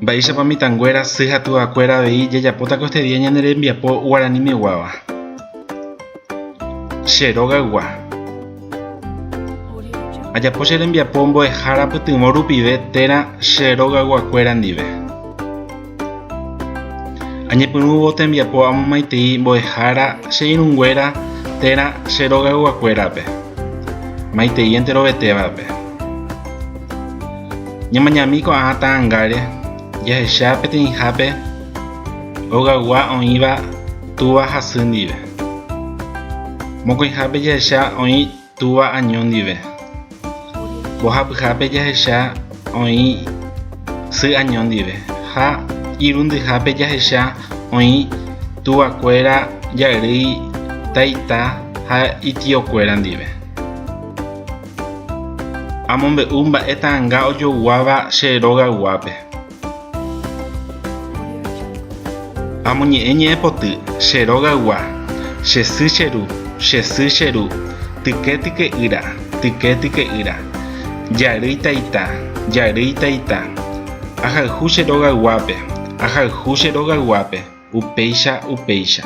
Mba'éichapa mitãnguéra, sy ha tuvakuéra avei jajapóta ko este día ñane rembiapo guaranimeguáva. Che rogaygua. Ajapo che rembiapo mbo'ehára pytyvõ rupive térã che rogayguakuéra ndive. Añepyrũvo tembiapo amomaitei mbo'ehára che irũnguéra térã che rogayguakuérape. Maitei enterovetévape. Ñamañami ko'ã ta'angáre jahecha peteĩhápe ogaygua oĩva túva ha sy ndive. Mokõihápe jahecha oĩ túva año ndive. Mbohapyhápe jahecha oĩ sy año ndive ha irundyhápe jahecha oĩ tuvakuéra jarýi taita ha itiokuéra ndive. Amombe'u mba'e ta'anga ojoguáva che rogayguápe. Amoñe'ẽ ñe'ẽpoty, che rogaygua, che sy che ru, che sy che ru, tyke tyke'ýra, tyke tyke'ýra, jarýi taita, jarýi taita, ahayhu che rogayguápe, ahayhu che rogayguápe, upéicha, upéicha.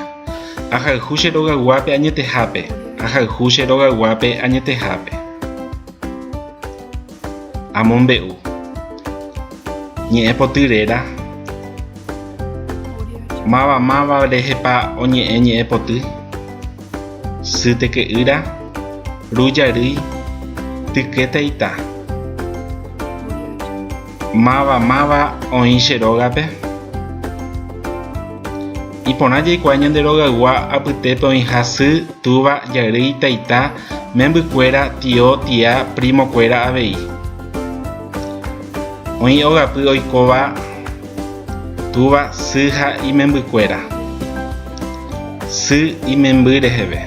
Ahayhu che rogayguápe añetehápe, ahayhu che rogayguápe añetehápe. Amombe'u. Ñe'ẽpoty réra. Máva máva rehepa oñe'ẽ ñe'ẽpoty. Sy teke'ýra. Ru jarýi. Tyke taita. Máva máva oĩ che rógape? Iporã jaikuaa ñande rogaygua apytépe oĩha sy, túva, jarýi, taita, membykuéra, tio, tia, primokuéra avei. Oĩ ogapy oikóva túva, sy ha imembykuéra. Sy imemby reheve.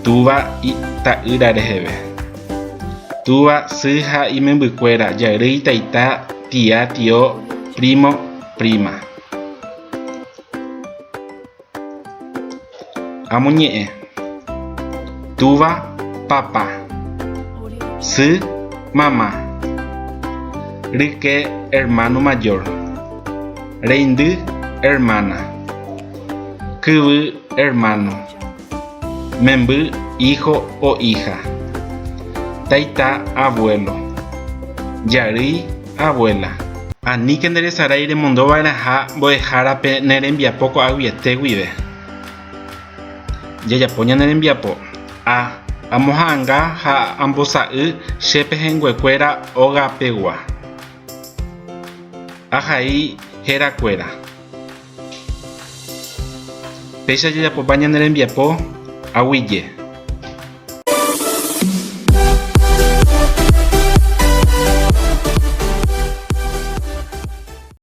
Túva ita'ýra reheve. Túva, sy ha imembykuéra, jarýi, taita, tia, tio, primo, prima. Amoñe'ẽ. Túva, papa. Sy, mama. Ryke, hermano mayor. Reindy, hermana. Kyvy, hermano. Memby, hijo o hija. Taita, abuelo. Jarýi, abuela. Aníke nderesarái remondova'erãha mbo'ehárape ne rembiapo ko'ag̃uiete guive. Jajapo ñane rembiapo. A. Amoha'anga ha ambosa'y che pehẽnguekuéra ógapegua. Ahai herakuéra. Péicha jajapopa ñane rembiapo aguije.